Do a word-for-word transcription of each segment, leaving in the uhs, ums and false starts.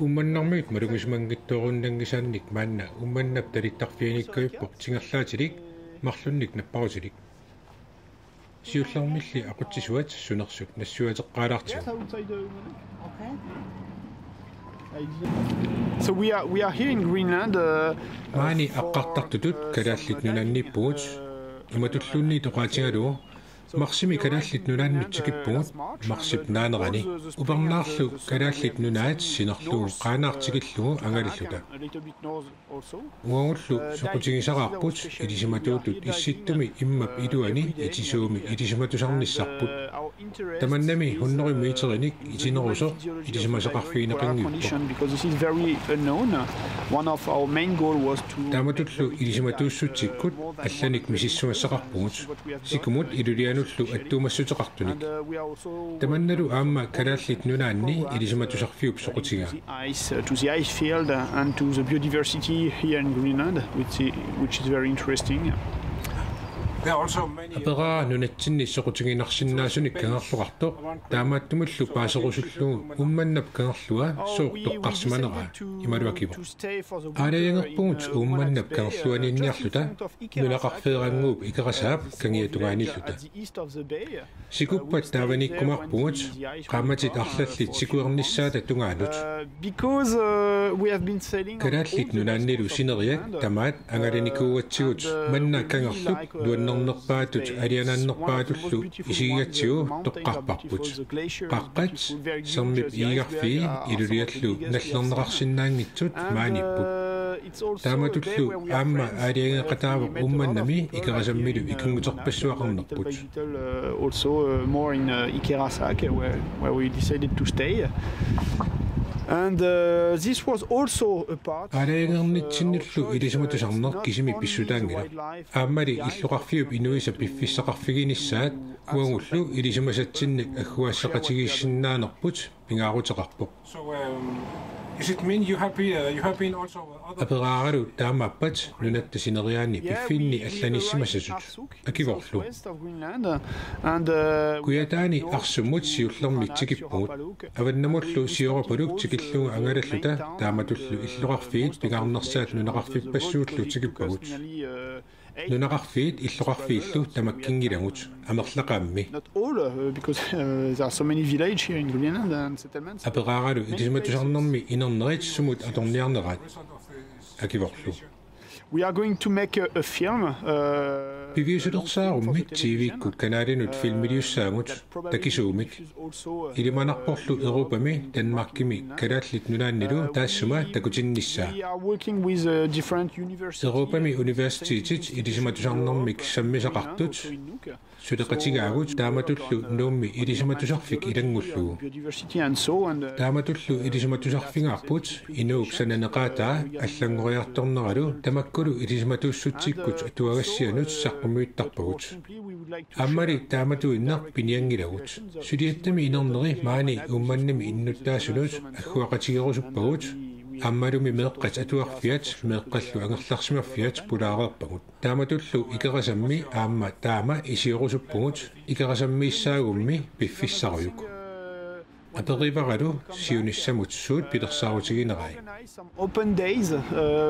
Uummannarmiut malugisimanngitsoorunnaanngisaannik maanna Uummannap talittarfianiikkajuppoq tingerlaatilik marlunnik napparutilik. Siullermilli aqutsisuat sunersut nassuiateqqaalaartigu. So we are we are here in Greenland. Uh, Maani aqqartartutut Kalaallit Nunaanniippugut. Imatulluunniit oqaatigalugu marsimi Kalaallit Nunaannut tikippugut, marsip naanerani. Upernaarlu Kalaallit Nunaat sinerlugu Qaanaaq tikillugu angalalluta. Uagullu soqutigisaraarput ilisimatuutut issittumi immap iluani itisuumi ilisimatusarnissarput. Tamannami hundrede meterinik itinerusoq ilisimasaqarfigineqanngiuppoq. Because this is very unknown. One of our main goal was to Taamatullu ilisimatuussutsikkut allanik misissugassaqarpugut. Sikumut ilulianullu attuumassuteqartunik. Tamannalu aamma Kalaallit Nunaanni ilisimatusarfiup soqutigaa. Ice uh, to the ice field uh, and to the biodiversity here in Greenland, which is, which is very interesting. Aperaara nunatsinni soqutiginarsinnaasunik kangerluartoq, taamaattumillu paaserusullugu Uummannap kangerlua sooq toqqarsimaneraa, imaluakivoq. Aalajangerpugut Uummannap kangerluaniinniarluta nunaqarfeerannguup Ikerasaap kangiatungaaniilluta. Sikuppat taavaniikkumaarpugut qaammatit arlallit sikuernissaata tungaanut. Because uh, we have been sailing Kalaallit Nunaannilu sineriak tamaat angalanikuugatsigu manna kangerlup nuannernerpaatut alianaannerpaatullu isigigatsigu toqqarparput. Qaqqat, sermip iigarfii iluliallu nallerneqarsinnaanngitsut maaniipput. Taamatullu aamma aalajangeqataavoq Uummannami Ikerasammilu ikinnguterpassuaqarnerput. Also uh, more in uh, Ikerasak uh, where, where we decided to stay. And uh, this was also a part Aalajangernitsinnullu ilisimatusarneq kisimi pissutaanngilaq. Aammali illoqarfiup inuisa piffissaqarfiginissaat uagullu ilisimasatsinnik agguaasseqatigiissinnaanerput pingaaruteqarpoq. So um, is it mean you have been uh, you have been also uh, other Aperaaralu taamaappat nunatta sineriaani piffinni allanissimasasut? Akivorlu. West of Greenland uh, and uh, Kujataani Arsummut siullermik tikippugut. Avannamullu Siorapaluk tikillugu angalalluta taamatullu illoqarfiit pingaarnersaat nunaqarfippassuullu tikippagut. Nunaqarfiit illoqarfiillu tamakkinngilagut amerlaqaammi. Not all uh, because uh, there are so many villages here in Greenland and settlements. Aperaaralu ilisimatusarnermi inernerit sumut atorniarneraat? Akivorlu. We are going to make a, a film. Uh, Piviusulersaarummi T V-kkut kanaalinut filmiliussaagut takisuumik. Ilimanarporlu Europami, Danmarkimi, Kalaallit Nunaannilu taassuma takutinnissaa. We are working with uh, different universities. Europami universitetit ilisimatusarnermik sammisaqartut suleqatigaagut taamatullu Nuummi ilisimatusarfik ilanngullugu. Biodiversity and so and uh, Taamatullu ilisimatusarfigaarput inuup sananeqaataa allanngoriartorneralu tamakkulu ilisimatuussutsikkut atuagassianut saqqummiuttarpagut. Aammali taamatuinneq pinianngilagut. Suliattami inerneri maani Uummannami innuttaasunut agguaqatigerusuppagut. Aammalumi meeqqat atuarfiat meeqqallu angerlarsimaffiat pulaareerpagut. Taamatullu Ikerasammi aamma taama isiorusuppugut Ikerasammiissaagummi piffissarujuk. Aperivaralu siunissamut suut pilersaarutiginerai. Some open days uh,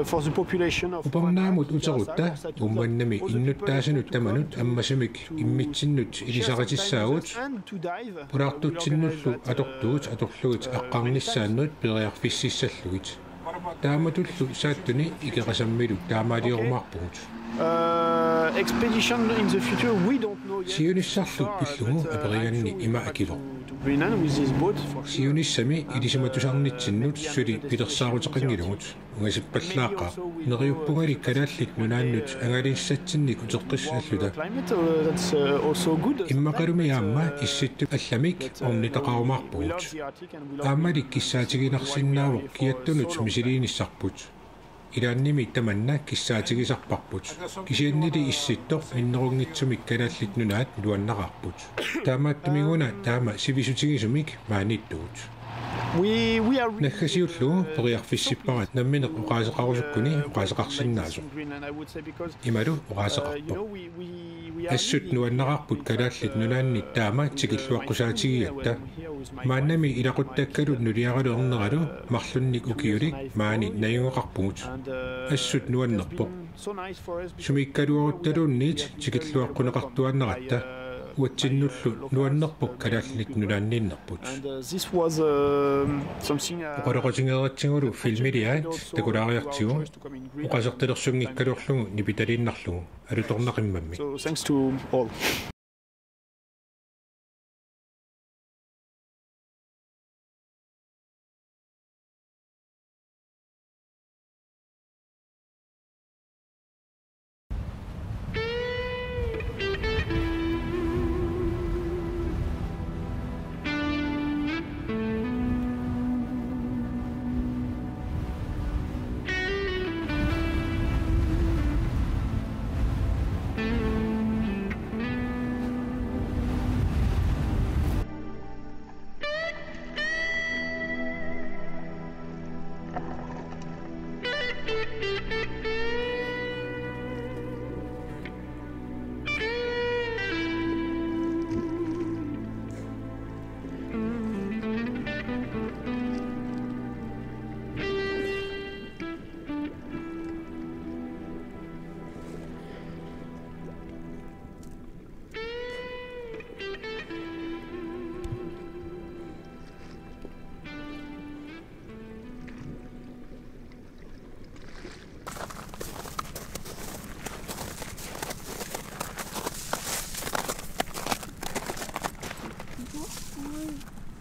for the population of Upernaamut uterutta Uummannami innuttaasunut tamanut ammasumik immitsinnut ilisaritsissaagut. And to dive. Pulaartutsinnullu atortugut atorlugit aqqarnissaannut periarfississallugit. Taamatullu Saattuni Ikerasammilu taamaaliorumaarpugut. Uh, expedition in the future, we don't know yet. Siunissarlu pillugu aperiganni ima akivoq. To Greenland with this boat for sure. Siunissami ilisimatusarnitsinnut suli pilersaaruteqanngilagut. Ungasippallaaqaaq. Neriuppungali Kalaallit Nunaannut angalissatsinnik uteqqissalluta. Climate, uh, that's uh, also good. Immaqalumi aamma issittumi allamik ornitaqarumaarpugut. Aammali kissaatiginarsinnaavoq kiattunut misiliinissarput. Ilaannimi tamanna kissaatigisarparput. Kisiannili issittoq minnerunngitsumik Kalaallit Nunaat nuannaraarput. Taamaattumiguna taama sivisutigisumik maaniittugut. We, we are really, Naggasiullugu periarfissippara nammineq oqaaseqarusukkuni oqaaseqarsinnaasoq. Greenland, I would say, because Imalu uh, you oqaaseqarpoq. know, we, we, Assut nuannerarput Kalaallit Nunaanni taama tikilluaqqusaatigigatta. Maannami ilaquttakkalu nuliaralu erneralu marlunnik ukiulik maani najugaqarpugut. Assut nuannerpoq. Sumiikkaluaruttaluunniit tikilluaqquneqartuaannaratta. Uatsinnullu nuannerpoq Kalaallit Nunaanniinnerput. And uh, this was um, something uh, Oqaloqatigeeratsigulu filmiliaat takulaariartigu, oqasertalersunngikkaluarlugu nipitaliinnarlugu alutornaqimmammi. So thanks to all.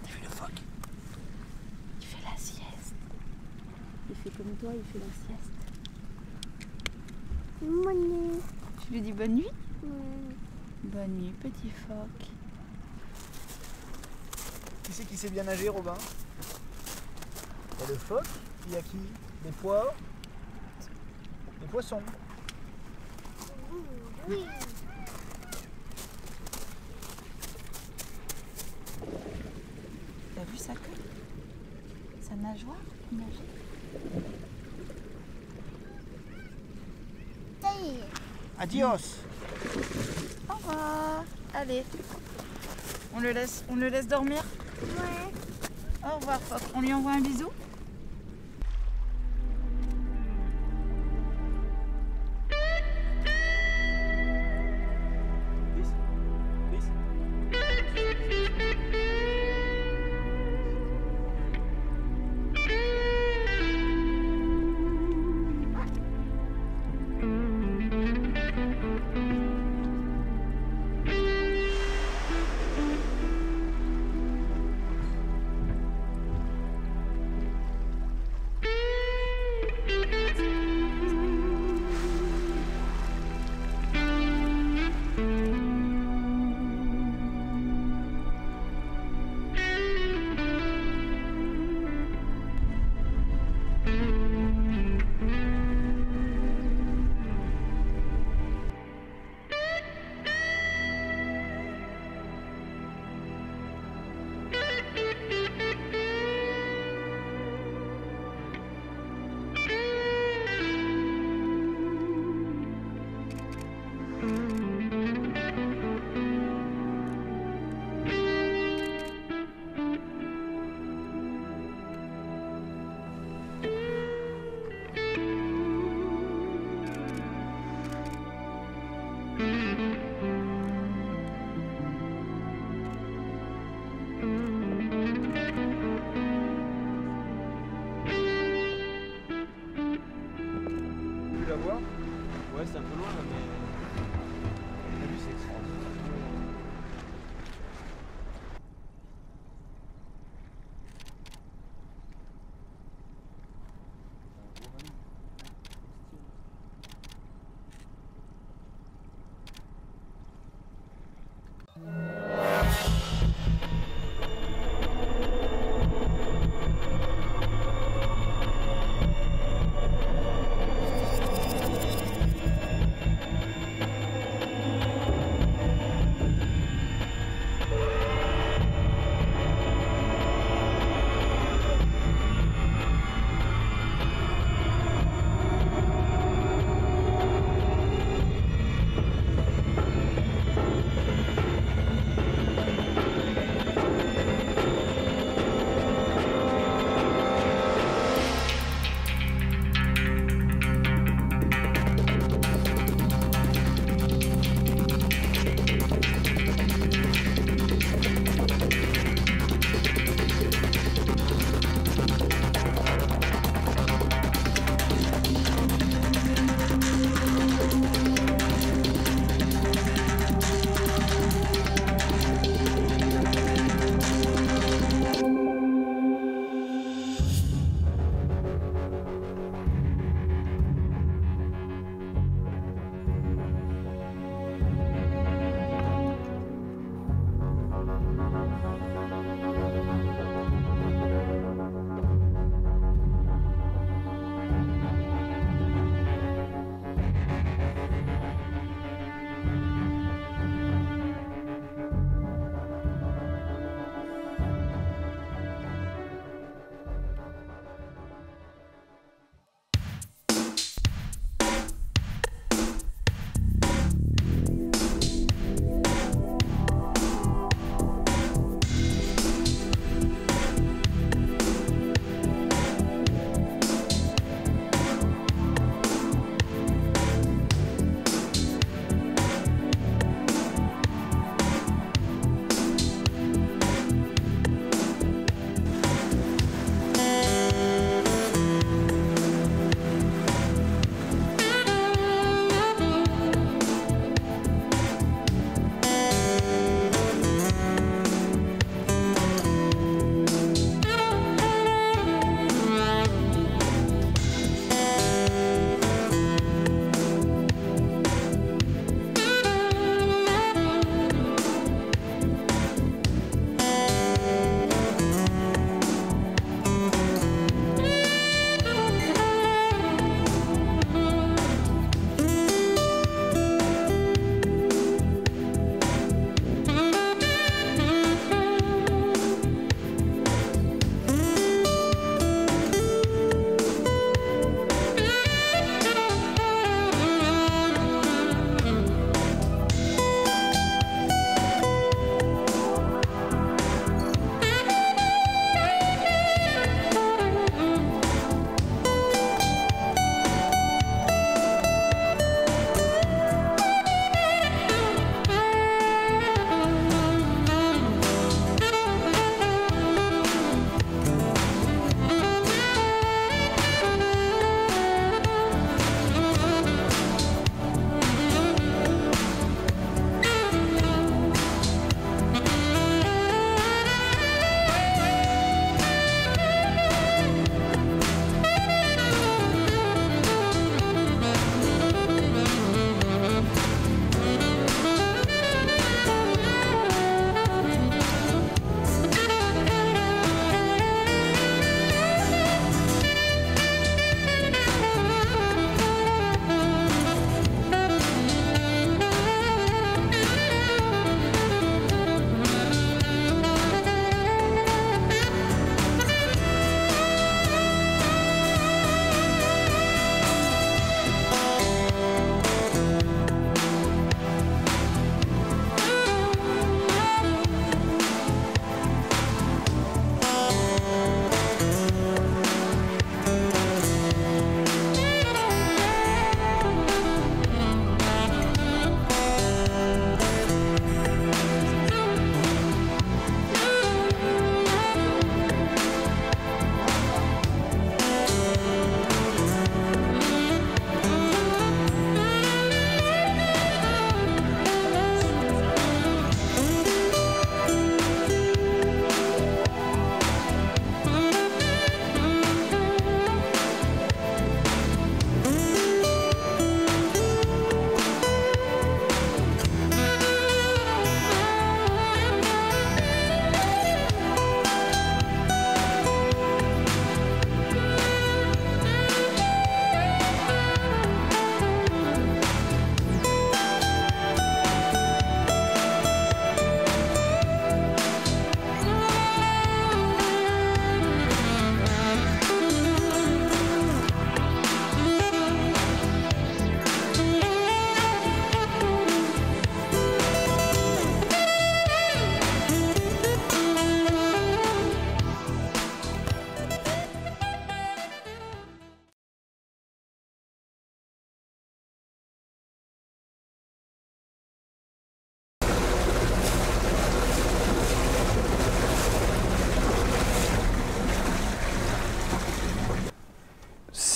T'as vu le phoque ? Il fait la sieste. Il fait comme toi, il fait la sieste. Bonne nuit. Tu lui dis bonne nuit ? Ouais. Bonne nuit, petit phoque. Qui c'est qui sait bien nager, Robin ? Il y a le phoque, il y a qui ? Les pois, les poissons. Oui. T'as vu sa queue ? Sa nageoire ? Nager ? Ça y est. Adios. Au revoir. Allez. On le laisse, on le laisse dormir ? Ouais. Au revoir, Pop. On lui envoie un bisou ?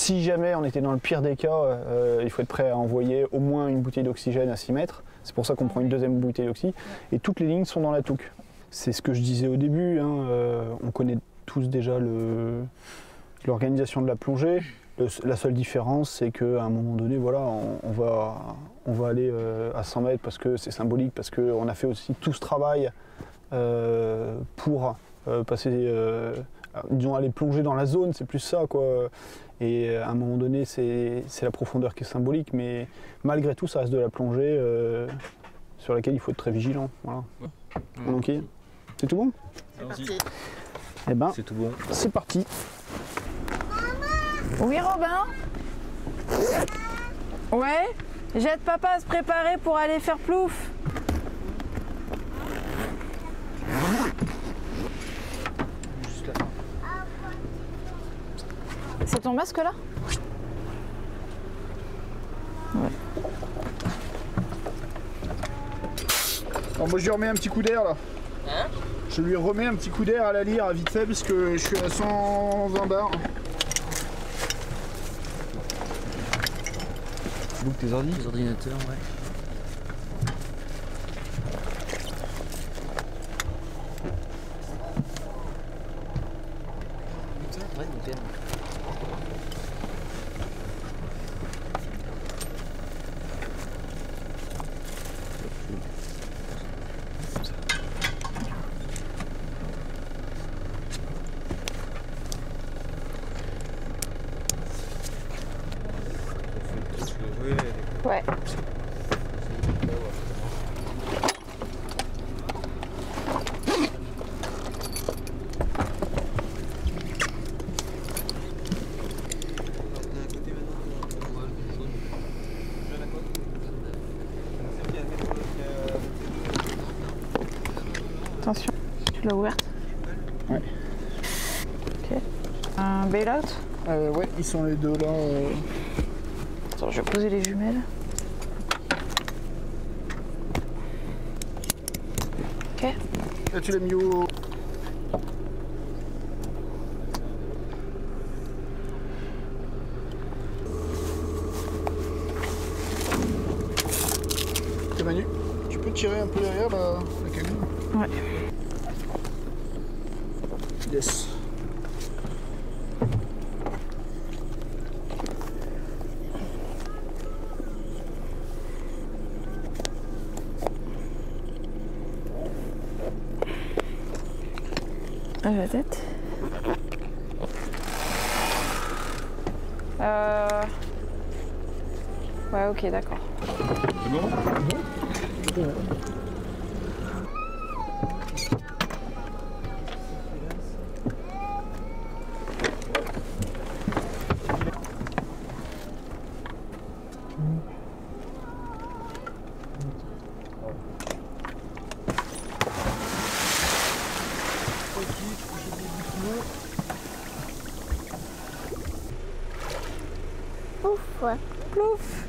Si jamais on était dans le pire des cas, euh, il faut être prêt à envoyer au moins une bouteille d'oxygène à six mètres. C'est pour ça qu'on prend une deuxième bouteille d'oxy. Et toutes les lignes sont dans la touque. C'est ce que je disais au début, hein, euh, on connaît tous déjà le, l'organisation de la plongée. Le- la seule différence, c'est qu'à un moment donné, voilà, on, on va, on va aller euh, à cent mètres parce que c'est symbolique, parce qu'on a fait aussi tout ce travail euh, pour euh, passer, euh, disons, aller plonger dans la zone, c'est plus ça, quoi. Et à un moment donné, c'est c'est la profondeur qui est symbolique, mais malgré tout, ça reste de la plongée euh, sur laquelle il faut être très vigilant. Voilà. On enquille. C'est tout bon ? C'est parti. Eh ben, c'est tout bon. C'est parti. Oui, Robin ? Ouais ? J'aide papa à se préparer pour aller faire plouf. C'est ton masque là ? Ouais. Alors moi je lui remets un petit coup d'air là. Hein ? Je lui remets un petit coup d'air à la lyre vite fait parce que je suis à cent vingt bars. Look tes ordi. Les ordinateurs, ouais. Ouais. Attention, tu l'as ouverte ? Ouais. Ok. Un bail-out ? Euh, ouais, ils sont les deux là. Euh. Attends, je vais poser les jumelles. Ok. Là, tu l'as mis au. Manu, tu peux tirer un peu derrière la, la cabine ? Ouais. Yes. Ah, la tête. Euh... Ouais, ok, d'accord. C'est bon ? Ouf. Plouf.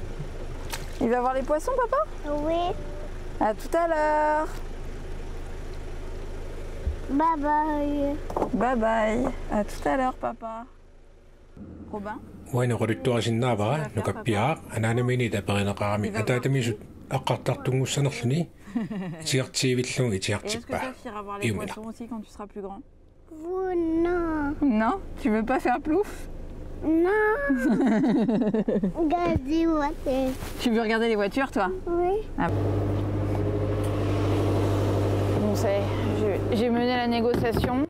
Il va voir les poissons, papa ? Oui. À tout à l'heure. Bye bye. Bye bye. À tout à l'heure, papa. Robin ? Uani oqaluttuarisinnaavara nukappiaraq anaanamiinit aperineqarami ataatamiisut eqqartartunngussanerluni itigartiivillugu itigartippa. Et est-ce que toi, tu iras voir les poissons aussi quand tu seras plus grand ? Vous, non. Non ? Tu veux pas faire plouf ? Non. Regardez, voiture. Tu veux regarder les voitures, toi ? Oui. Ah. Bon, ça y est, je- j'ai mené la négociation.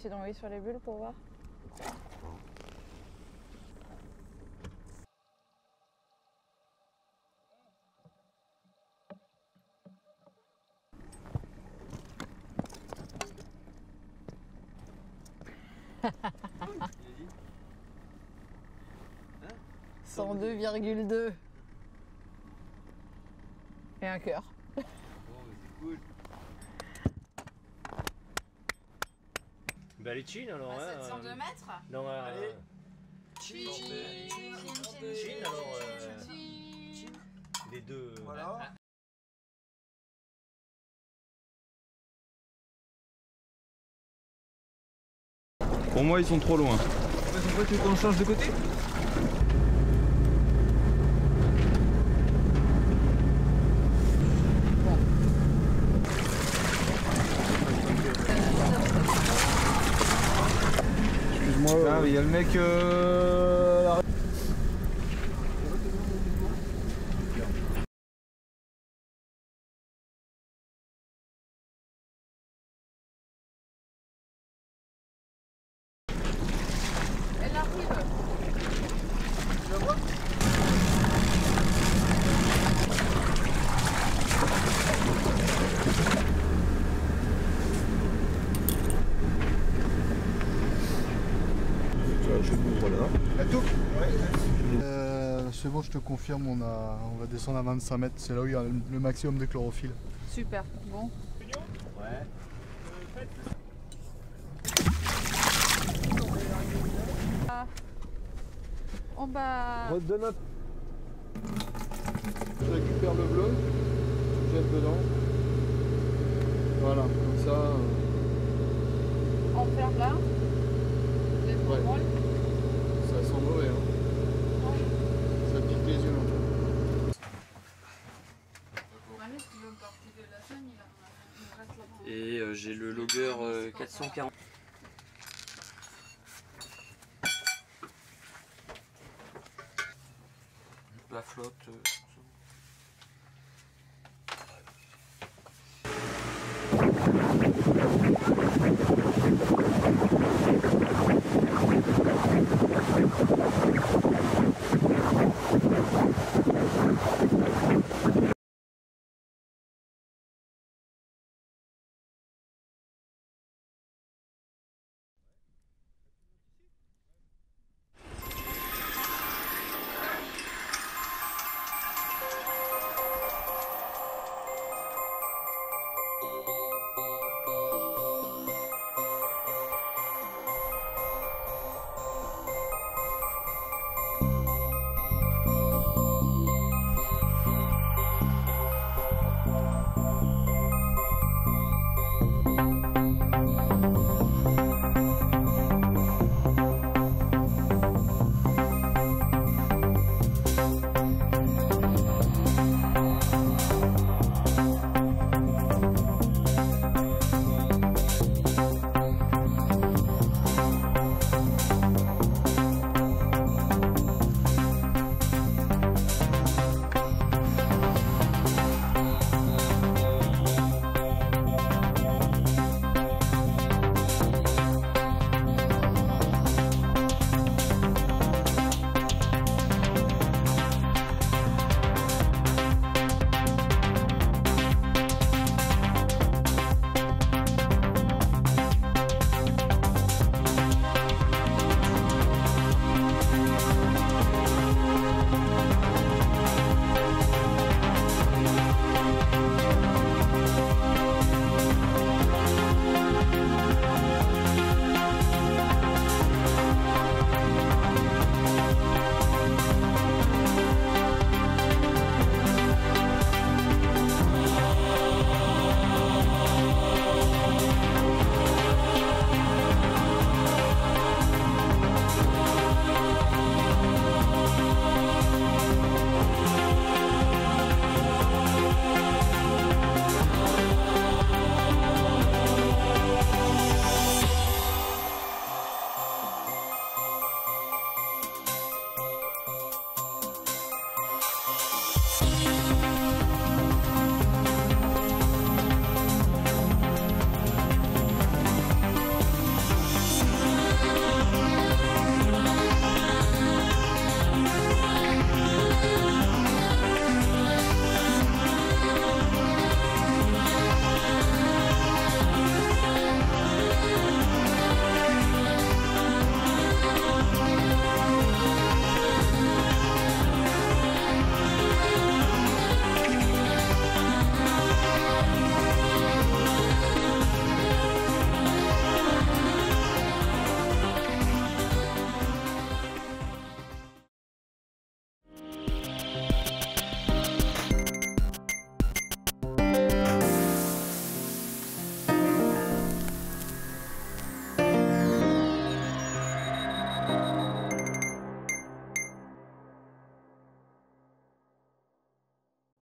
J'ai envoyé sur les bulles pour voir. Cent deux virgule deux. Et un cœur. Bon, mais c'est cool. Ben, allez, chin alors, hein, euh, sept cent deux mètres. Non, euh, allez. Chin, chin, chin, alors, euh, chin. Les deux, euh, voilà. Pour moi, ils sont trop loin. Ouais, c'est vrai, tu veux qu'on change de côté ? Excuse-moi. Ah, mais il y a le mec, euh, à la Elle arrive. Tu la vois ? Tu vois, je m'ouvre là. La toupe ? Ouais. Euh, c'est bon, je te confirme, on a, on va descendre à vingt-cinq mètres. C'est là où il y a le, le maximum de chlorophylle. Super, bon. Ouais. Ah. On va... Redonne un... Tu récupères le bleu, tu jettes dedans. Voilà, comme ça, euh, on ferme là. Ouais. Ça sent mauvais, hein. Ouais. Ça pique les yeux, hein. Manu, si tu veux me porter de la lasagne, il en a, il me reste là-bas. Et, euh, j'ai le Lager, euh, quatre cent quarante. La flotte, euh,